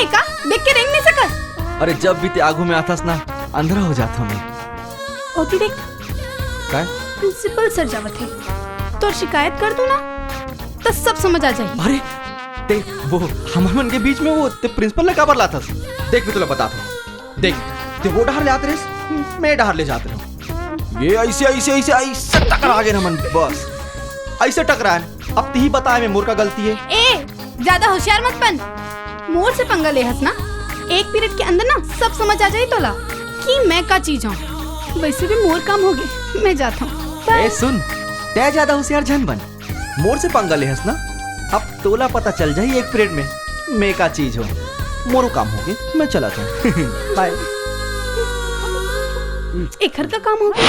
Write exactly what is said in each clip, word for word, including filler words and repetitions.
का देख के रेंग नहीं सकस। अरे, जब भी ते आगू में आथस ना, अंधरा हो जात हूँ मैं। ओती देख, काय? प्रिंसिपल सर जावत हे, तोर शिकायत कर दूं ना, तो सब समझ आ जाही। अरे, ते वो हमर मन के बीच में वो ते प्रिंसिपल ला काबर लाथस? देख, मैं तोला बतात हूँ। देख, ते वो डहर ले आत रहिस, मैं डहर ले जात रहिस। ये ऐसे, ऐसे, ऐसे, ऐसे टकरा गे हमन, बस। ऐसे टकराए। अब तिही बताए में मोर का गलती हे। ए, ज्यादा होशियार मत बन। मोर से पंगा लेहस ना, एक पीरियड के अंदर ना सब समझ आ जाही तोला कि मैं का चीज हूँ। वैसे भी मोर काम होगे, मैं जात हूँ। बाय। ए, सुन, तै ज्यादा होशियार झन बन। मोर से पंगा लेहस ना, अब तोला पता चल जाही एक पीरियड में मैं का चीज हूँ। मोरो काम होगे, मैं चलत हूँ। बाय। एखर का काम होगे?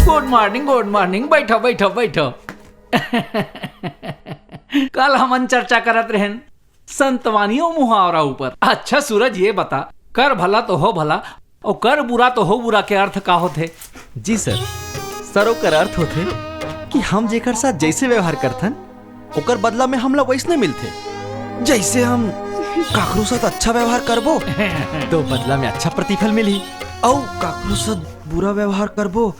गुड मॉर्निंग, गुड मॉर्निंग। बैठो, बैठो, बैठो। कल हमन चर्चा करत रहेन संतवानी अउ मुहावरा ऊपर। अच्छा सूरज, ये बता, कर भला तो हो भला, अउ कर बुरा तो हो बुरा के अर्थ का होथे? जी सर, सर, ओकर अर्थ होथे कि हम जेकर साथ जैसे व्यवहार करथन, ओकर बदला में हमला वैसने मिलथे। जैसे हम काकरो साथ अच्छा व्यवहार करबो, तो बदला में अच्छा प्रतिफल मिलही, अउ काकरो साथ बुरा व्यवहार करबो,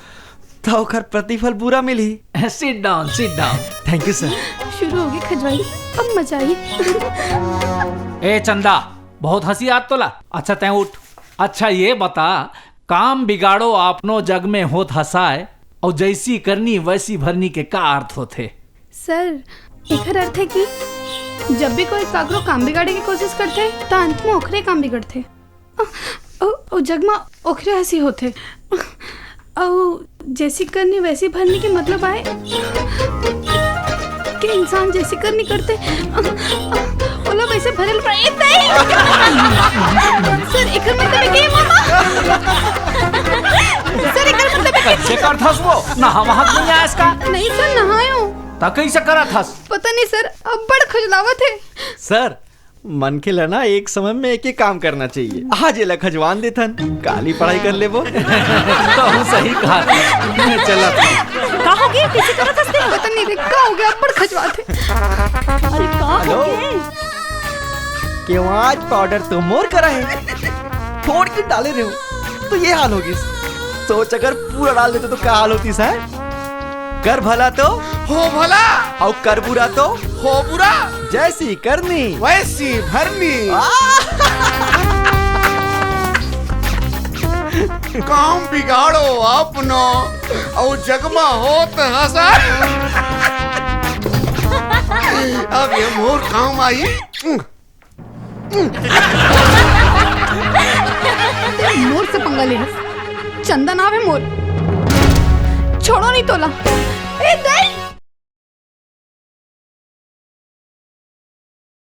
त ओकर प्रतिफल बुरा मिलही। Sit down, sit down। Thank you sir. शुरू होगे खजवाई, अब मजा आही। ए चंदा, बहुत हंसी आत तोला। अच्छा तैं उठ। अच्छा ये बता, काम बिगाड़ो आपनो जग में होत हंसाय, अउ जैसी करनी वैसी भरनी के का अर्थ होथे? सर, एकर अर्थ हे कि जब भी कोई काकरो काम बिगाड़े के कोशिश करथे, त अंत में ओखरे काम बिगड़थे। अउ, अउ जग म ओखरे हंसी होथे। अउ जैसी करनी वैसी भरनी के मतलब आय कि इंसान जैसी करनी करथे, ओला वैसे भरे ल पड़े। ए, नहीं! सर, एकर मतलब हे कि मामा। सर, एकर मतलब हे कि कच्चे कर धस वो, नहावा हाथ नहीं आया इसका। नहीं सर, नहायो। त कैसे करा थस? पता नहीं सर, अब्बड़ खुजलावत हे। सर, मनखे ल ना एक समय में एक ही काम करना चाहिए। आज एला खजवान देथन, काली पढ़ाई कर लेबो। कहूँ सही कहा। मैं चला। का हो गया? कैसे करत हस तें? पता नहीं रे, का हो गया? अब्बड़ खजवात हे। अरे, का हो हेलो? गया? केवाच पाउडर तो मोर करा हे, फोड़ के डाले रहे हो, तो ये हाल होगिस। सोच, अगर पूरा डाल देते तो का हाल होतिस, हैं? कर भला तो हो भला, अउ कर बुरा तो हो बुरा। जैसी करनी वैसी भरनी। आ! काम बिगाड़ो आपनो, अउ जग म होत हंसा। अब ये मोर काम आही। तें मोर से पंगा ले हस। चंदा नाव हे मोर। छोड़ो नहीं तोला। ए, दई!